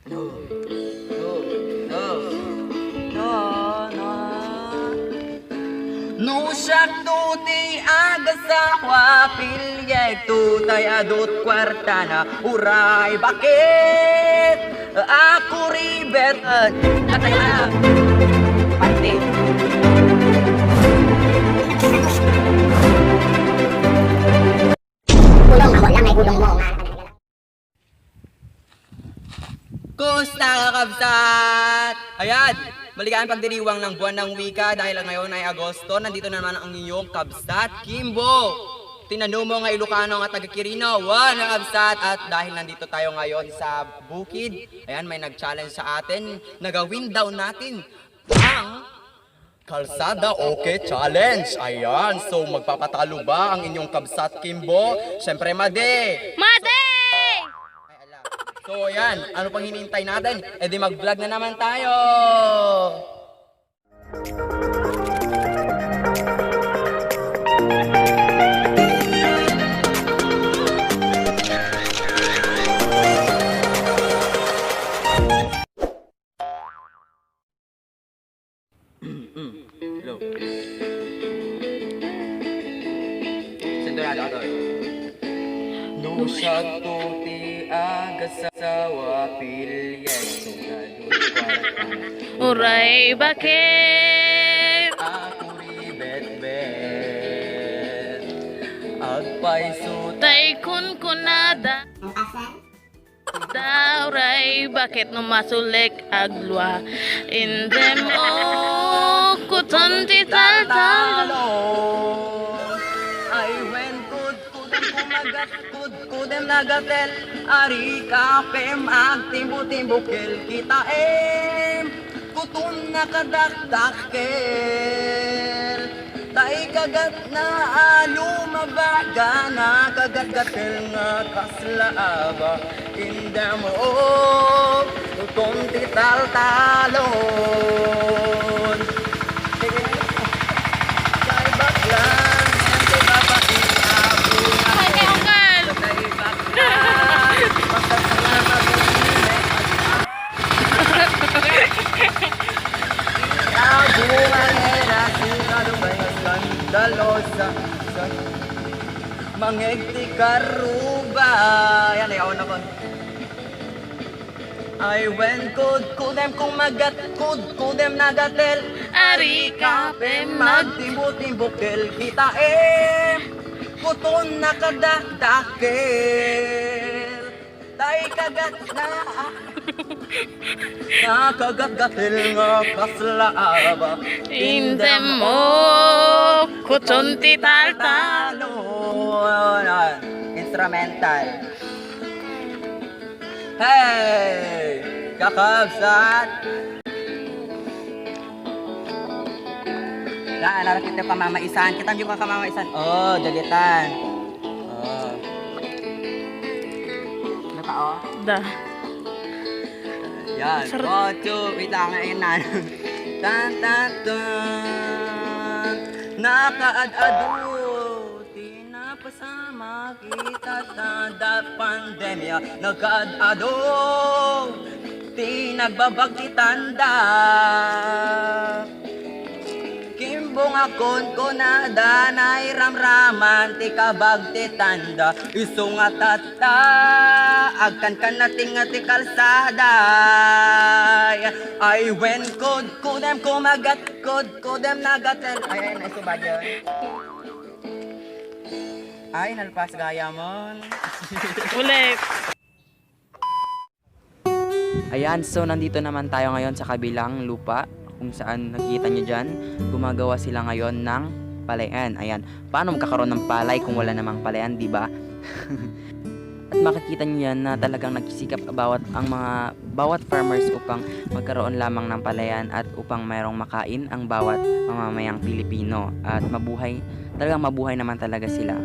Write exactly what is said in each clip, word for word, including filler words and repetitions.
No siakto ti agasawa, piliekto tay adu't kuartana, uray bakit a kuribet. Parte. Kulong, ako lang ay kulong mo, nga. Kumusta, kakabsat? Ayan, maligayang pagdiriwang ng buwan ng wika dahil ngayon ay Agosto. Nandito na naman ang inyong kabsat, Kimbo. Tinanumo nga Ilocano nga taga Quirino. Wow, kakabsat. At dahil nandito tayo ngayon sa bukid, ayan, may nag-challenge sa atin. Nagawin daw natin ang Kalsada, okay, challenge. Ayan, so magpapatalo ba ang inyong kabsat Kimbo? Siyempre, madi. Madi! So, ayan, ano pang hinihintay natin? E di mag-vlog na naman tayo! Hello. Sentonado ka, tol. No siakto ti agasawa, piliekto nga adu't kuartana. Uray bakit a kuribetbet. Agpayso tay kunkunada. Daw ray bakit no masulek aglua. Indem o kuton ti taltalo. Ay wen kudkudem kumagat kudkudem nagatel. Ari kapem agtimbo-timbo kel kitaem. Kuton nakadakdakkel. Tay kagatna a lumabagana, kagatgatel nga kasla aba, indem o kuton ti taltalon. Kay bakla, ngem ti babai, abo, Hi, Uncle! Kay bakla, basta salamat. Ikaw, buwan era, sigurado ba yung skandalosa? Mangegti karuba. Yan, ay, ako na ko. Ay, wen, kudkudem kumagat, kudkudem nagatel. Ari kapem magtimbo-timbo kel kitaem. Kuton nakadakdakkel. Tay kagatna, nakagatgatel nga kasla aba. Indem o kuton ti taltalon. Instrumental. Hey! Kakabsat! Yan, narapit yung kamamaisan. Kita niyo ka kamamaisan. Oh, dagitan. Oh. Ano pa, oh? Da. Yan. Sarap. One, two, wait lang, ayun na. Tan, tan, tan. Nakaad-ado. Tinapasamak ita ta da pandemia. Nakaad-ado. Ti nagbabag ti tanda. Kimbong a kunkunada, nairamraman ti kabag ti tanda. Isu nga tatta, agkankan na ti nga ti kalsada. Ay, wen, kudkudem, kumagat, kudkudem, nagatel. Ay, ay, naisuba yun. Ay, nalpas gaya mon. Ulit. Ayan, so nandito naman tayo ngayon sa kabilang lupa, kung saan nakikita nyo dyan, gumagawa sila ngayon ng palayan. Ayan, paano magkakaroon ng palay kung wala namang palayan, di ba? At makikita nyo yan na talagang nagsisikap bawat, ang mga, bawat farmers upang magkaroon lamang ng palayan at upang mayroong makain ang bawat mamamayang Pilipino. At mabuhay, talagang mabuhay naman talaga sila.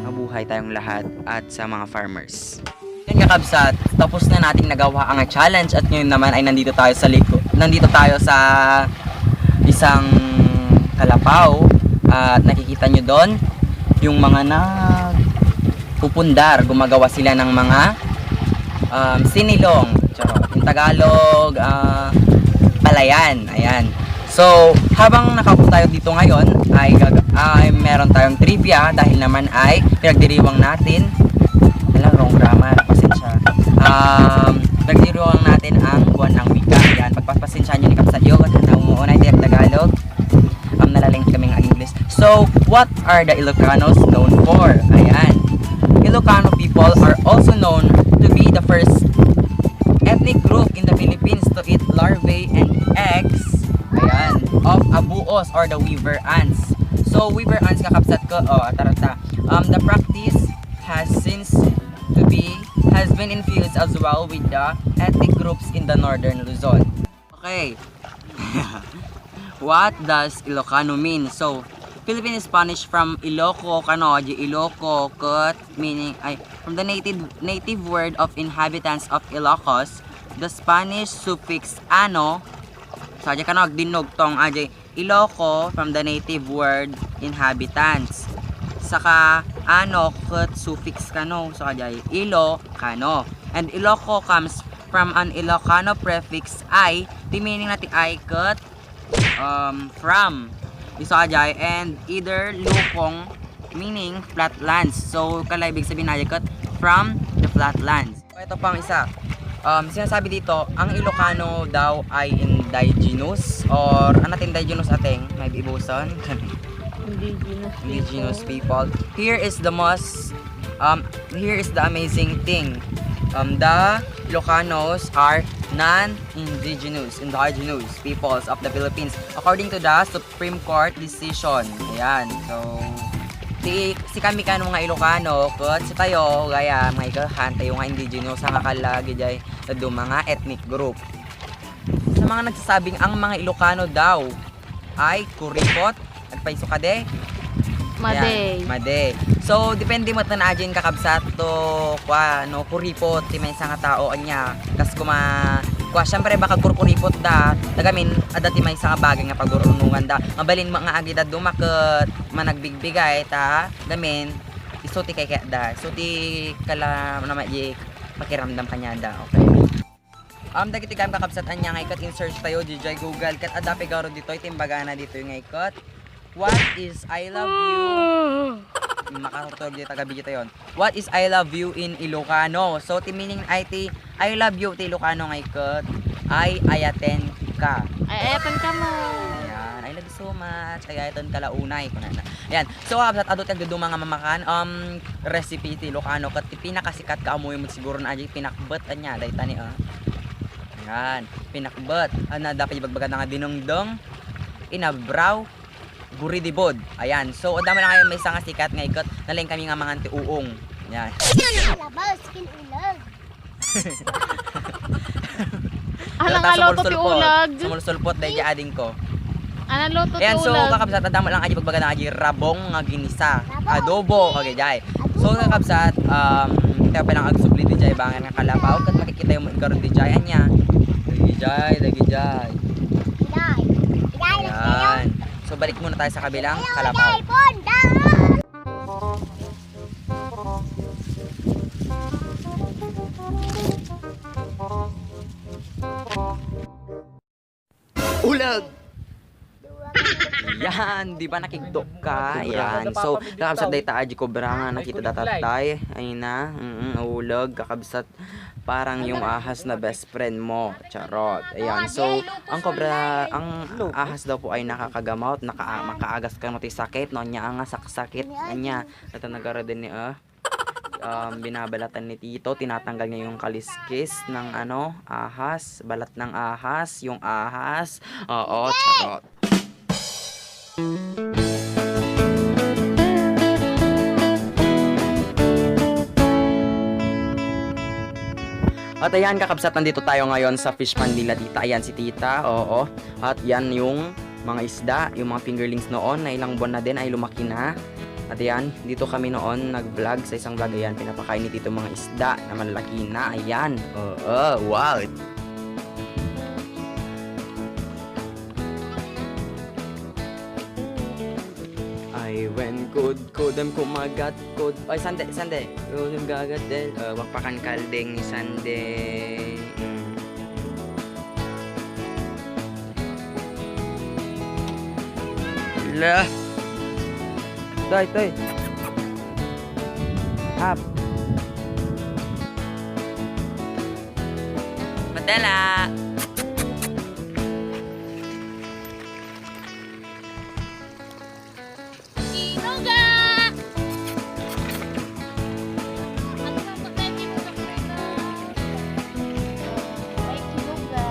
Mabuhay tayong lahat at sa mga farmers. Yan, kakabsat, tapos na nating nagawa ang challenge at ngayon naman ay nandito tayo sa liko-, nandito tayo sa isang kalapaw at nakikita nyo doon yung mga nagpupundar, gumagawa sila ng mga, um, sinilong. Charot. In Tagalog, ah, palayan. Ayan. So, habang nakaupo tayo dito ngayon, ay, gag- ay meron tayong trivia dahil naman ay pinagdiriwang natin. Alam, wrong grammar. Pasensya. Um, pinagdiriwang natin ang buwan ng wika. Ayan. Pagpapasensya nyo ni Kapsat Yo kasi naumuunay tayo Tagalog. Um, nalaling kami ng English. So, what are the Ilocanos known for? Ayan. Ilocano people are also known to be the first ethnic group in the Philippines to eat larvae and eggs, ayan, of abuos or the weaver ants. So, weaver ants, kakabsat ko, oh, tarata. Um, the practice has since to be, has been infused as well with the ethnic groups in the northern Luzon. Okay. What does Ilocano mean? So, Philippine Spanish from Iloco, kano, di Iloco, ket meaning, ay, from the native, native word of inhabitants of Ilocos, the Spanish suffix ano, so, di kano, agdinnog tong, ah, di Iloco from the native word inhabitants. Saka, ano, ket suffix kano, so, di Ilo, kano. And Iloco comes from an Ilocano prefix ay, ti meaning na ti ay ket, um, from. Isu a jay, and either lukong, meaning flatlands. So, kala ibig sabihin na ket from the flatlands. Ito pang isa. Um, sinasabi dito, ang Ilocano daw ay indigenous or ano ti indigenous, ateng? May ibuson? Indigenous indigenous people. People. Here is the most, um, here is the amazing thing. Um, the Ilocanos are non-indigenous, indigenous peoples of the Philippines, according to the Supreme Court decision. Ayan. So, si, si kami kano nga Ilocano, ket si tayo, gaya, mga ikahan, tayo nga indigenous, nga kalagi, jay, sa mga ethnic group. Sa mga nagsasabing ang mga Ilocano daw ay kuripot, agpayso kadi? Madi. Ayan, madi. So, depende met na ajin kakabsat to, kwa, no, kuripot ti maysa nga tao, anya, kas kuma, kwa, syempre, baka kurkuripot da, ta gamin, adda ti maysa nga bagay nga pagurunungan da. Mabalin mo nga agi da dumaket, managbigbigay, ta, gamin, isu ti kayat da. Isu ti kala, naman, di, pakiramdam kanya da, okay? Um, dagiti gayam kakabsat, anya nga iket in-search tayo, diay Google, ket adda pay garud ditoy, ti imbagana ditoy nga iket, "What is I love you?" Makaturtog dita ka video tayon. "What is I love you in Ilocano?" So, ti meaning ay ti I love you ti Ilocano nga iket ay ayaten ka. Ay, ayaten ka mo. Ayan, I love you so much. Ay, ayaten ka launay. Kunana. Ayan. So, kabsat, adu ti agduduma nga mamakan, um, recipe ti Ilocano ket ti pinakasikat ka amuyo met siguro na adi pinakbet anya, dayta ni, ah. Ayan, pinakbet. Ano, dapat ibagbaga na nga dinengdeng, inabraw, buridibod. Ayan. So, adda man lang kayo maysa nga sikat nga iket, nalaing kami nga mangan ti uong. Ayan. Labas, kin ulag. Ano nga luto ti ulag? Sumulsulpot, dahil ading ko. Ano luto ti ulag? Ayan, so, kakabsat, adda man lang adi pagbaga na adi rabong nga ginisa. Rabong. Adobo, okay, jay. So, kakabsat, um, tayo pa lang agsubli ti jay bangan nga kalapaw, ket makikita yung igarod ti jay, anya. Dagi jay, dagi jay. Jay. Jay, ayan. So, balik muna tayo sa kabilang kalapaw. Jay, Bonda! Ulag! Yan, di ba nakigdok ka? Yan. So, kakabsat, dayta adi kobra nga nakita datattay. Ay na, mm, ulag, kakabsat. Parang yung ahas na best friend mo. Charot. Ayan. So, ang kobra, ang ahas daw po ay nakakagamot, naka-, makaagas kano ti sakit, no? Nya nga saksakit, anya. Ito nagara din ni, ah, um, binabalatan ni Tito, tinatanggal niya yung kaliskis ng, ano, ahas, balat ng ahas, yung ahas. Oo, charot. At ayan, kakabsat, nandito tayo ngayon sa Fish Pond nila Tita. Ayan si Tita, oo. At yan yung mga isda, yung mga fingerlings noon na ilang buwan na din ay lumaki na. At ayan, dito kami noon nag-vlog sa isang vlog. Ayan, pinapakain ni Tito mga isda na malaki na. Ayan, oo, wow. Ay, when kudkudem kumagat, kud-, ay, sande, sande. Yung gagat din. Uh, wagpakan kalding, sande. Mm. Hala. Toy, toy. Up. Madala. Kinuga! Ano ba pag may kinuga, Freda? May kinuga.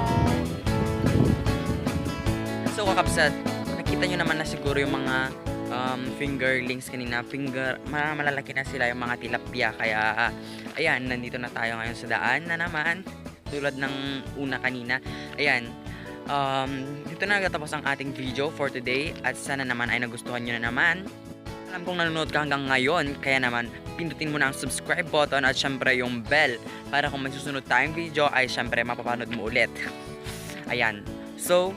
So, kakabsat, nakita nyo naman na siguro yung mga, um, fingerlings kanina. Finger, ma-, malalaki na sila, yung mga tilapia. Kaya, ayan, nandito na tayo ngayon sa daan na naman. Tulad ng una kanina. Ayan. Um, dito na nagtatapos ang ating video for today at sana naman ay nagustuhan nyo na naman. Alam kong nanonood ka hanggang ngayon, kaya naman pindutin mo na ang subscribe button at syempre yung bell para kung may susunod tayong video ay syempre mapapanood mo ulit. Ayan. So,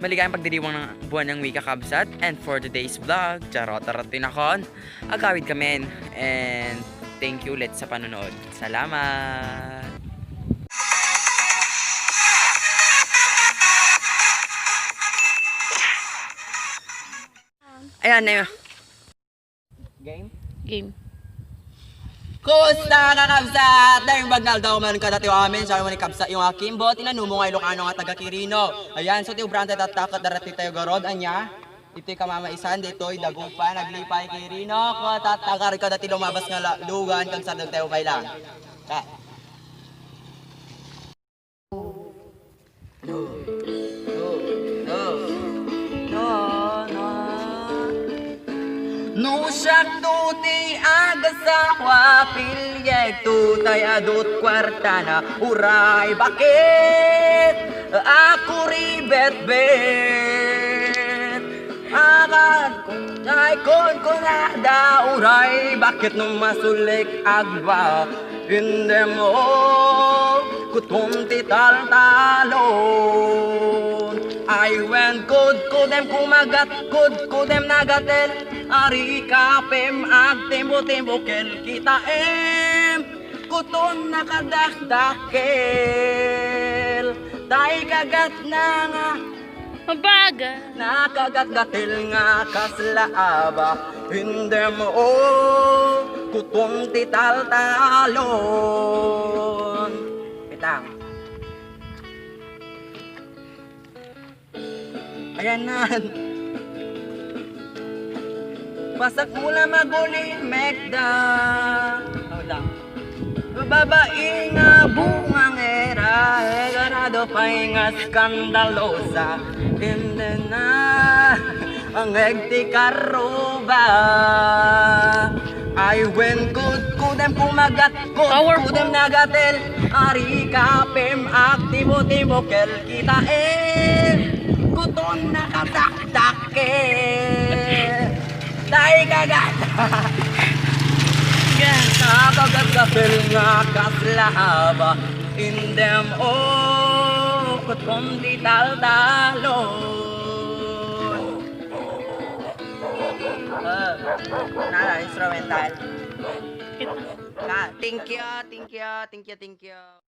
maligayang pagdiriwang ng buwan ng wika, kabsat. And for today's vlog, charot-charot din ako. Agawid kami. And thank you ulit sa panonood. Salamat! Ayan na yun. Game? Game. Kumusta, kakabsat? Dayong bagna aldaw man kadatayo amin. Siya naman ni kabsat yung aking bot. Inanumo nga Ilocano nga taga Quirino. Ayan, so ti ubrante tattaket darati tayo garod. Anya? Ito'y kamamaisan, dito'y dagupan, naglipay Quirino. Kung tattagar ka dati lumabas nga la-, lugan, kag sardeng tayo pay lang. Ka. No, no, no, no, no. No siak to ti agasawa, piliek to tay adut kuartana, uray bakit ako ribetbet? Akan kun-, ay kunkunada uray bakit no masulik agba. Indem o kutom ti taltalon. Ay wen kudkudem kumagat, kudkudem nagatel. Ari kapem agtimbo-timbo kel kitaem. Kutom nakadakdakkel. Tay kagat na nga Mabaga. Nakagatgatil nga kasla aba, indem o kutom ti taltalon. Pitang. Ayan na. Pasak mo lang magulimekda. Oh, lang. Babae nga bungangera, egarado pay nga skandalosa. Indena, ang egti karuba. Ay wen kudkudem kumagat, kudkudem nagatel. Ari kapem agtimbo-timbo kel kitaem. Kutom nakataktak. Ke, tay kagat. Nakagatgatil nga kasla aba, indem o kutom ti taltalon. Ah, nala, instrumental. Ka, thank you, thank you, thank you, thank you.